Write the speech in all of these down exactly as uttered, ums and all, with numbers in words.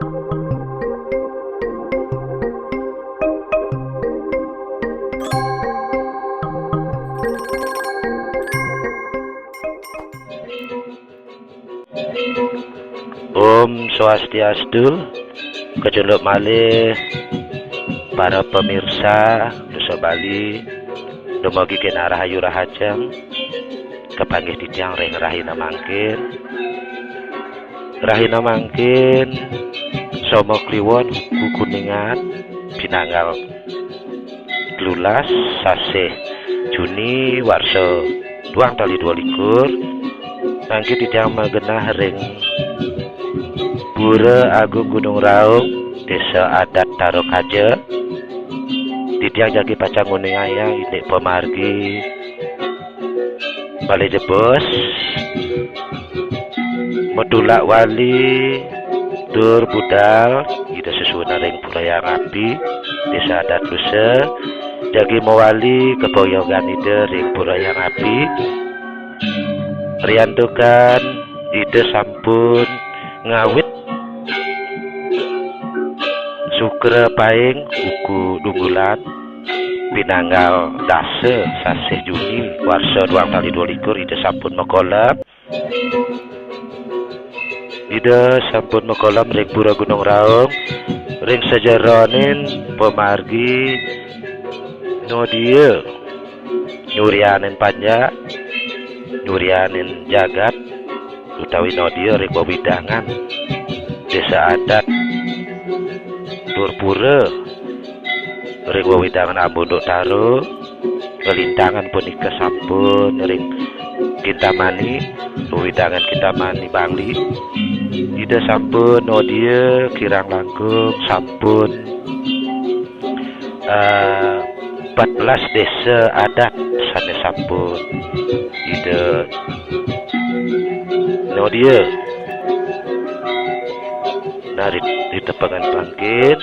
Om Swastiastu, kecunduk malih para pemirsa Nusa Bali, dumugi kinarah ayu rahajeng, kapanggih titiang ring rahina mangkin. Rahina mangkin, Soma Kliwon, Wuku Kuningan, pinanggal telulas sasih Juni warsa duang tali dua likur, mangkin titiang magenah ring Pura Agung Gunung Raung, Desa Adat Taro Kaja. Titiang jagi pacang nguningayang indik pamargi malih jebos, matulak wali tur budal Ida sesuunan ring Pura Hyang Api, Desa Adat Lusa, jagi mawali kapayogan Ida ring Pura Hyang Api. Riantukan Ida sampun ngawit Sukra Paing, Wuku Dunggulan, pinanggal dasa sasih Juni warsa duang tali dua likur, Ida sampun makolem. Ida sampun makolem ring Pura Gunung Raung, ring sajeroning pamargi Nodia, nyurianin panjak, nyurianin jagat, utawi Nodia ring wewidangan Desa Adat tur Pura ring wewidangan Ambunduk Taro. Kalintangan punika sampun ring Kintamani, wewidangan Kintamani Bangli. Ida sampun Nodia, kirang langkung sampun eh, empat belas desa adat sane sampun Ida Nodia. Nah, ri-, ritepengan mangkin,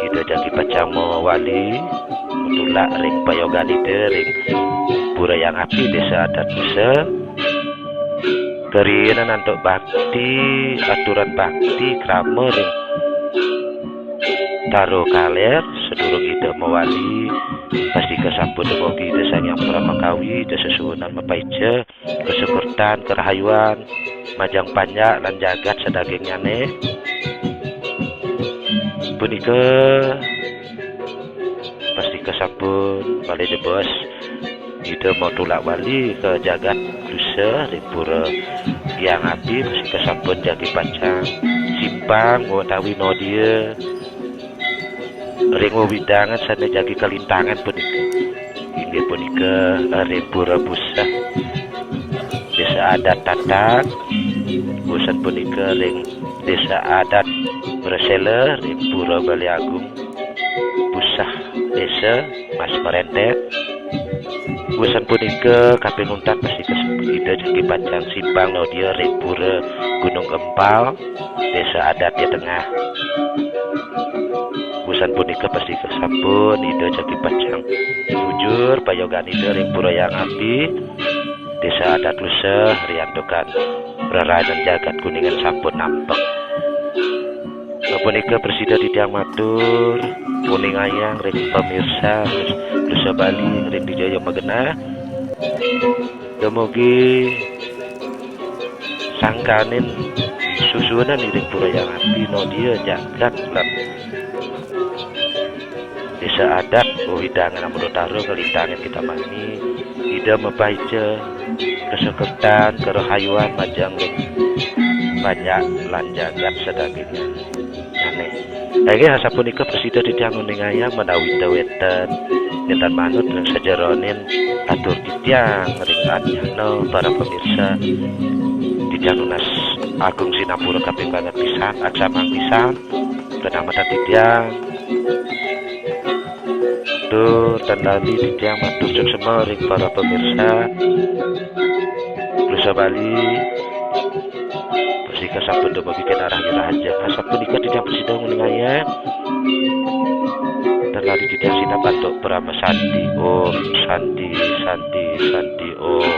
Ida jagi pacang mawali, matulak ring payogan Ida ring Pura Hyang Api, Desa Adat Lusa. Kariinan antuk bakti, aturan bakti, krama ring Taro Kaler, sadurung Ida mawali, pastika sampun dumugi Ida Sang Hyang Paramakawi, Ida sesuunan mapaica, kasukertan, karahayuan, majeng panjak lan jagat sadagingnyane. Punika pastika sampun malih jebos Ida matulak wali ka jagat Lusa ring Pura Hyang Api, pastika sampun jagi pacang simpang utawi Nodia ring wewidangan sane jagi kalintangan punika. Inggih punika ring Pura Busah, Desa Adat Tatak, wusan punika ring Desa Adat Bresela, ring Pura Bali Agung, Busah Desa Mas Merentet. Wusan punika kaping untat pastika sampun Ida jagi pacang simpang Nodia ring Pura Gunung Gempal, Desa Adat Ya Tengah. Wusan punika pastika sampun Ida jagi pacang bujur payogan Ida ring Pura Hyang Api, Desa Adat Lusa, riantukan rerainan jagat Kuningan sampun nampek. Sapunika prasida titiang matur, nguningayang ring pamirsa Nusa Bali ring dija magenah. Dumugi sangkaning susunan ring Pura Hyang Api, Nodia, jagat lan desa adat wewidangan Ambudutara kalintangin Kintamani, Ida mapaica kasukertan, karahayuan majeng ring panjak lan jagat sadagingnyane. Inggih, asapunika prasida titiang nguningayang menawi wenten nenten manut ring sajeroning atur titiang ring anyana para pamirsa. Titiang nunas agung sinampura kaping banget pisan, aksamang pisan, kanametan titiang. Tur tan lali titiang matur suksma ring para pamirsa Nusa Bali. Pastika sampun dumugi ring arah irahaja. Asapunika titiang prasida nguningayang. Tan lali titiang sineb antuk parama santi. Om Santi, Santi, Santi, Om.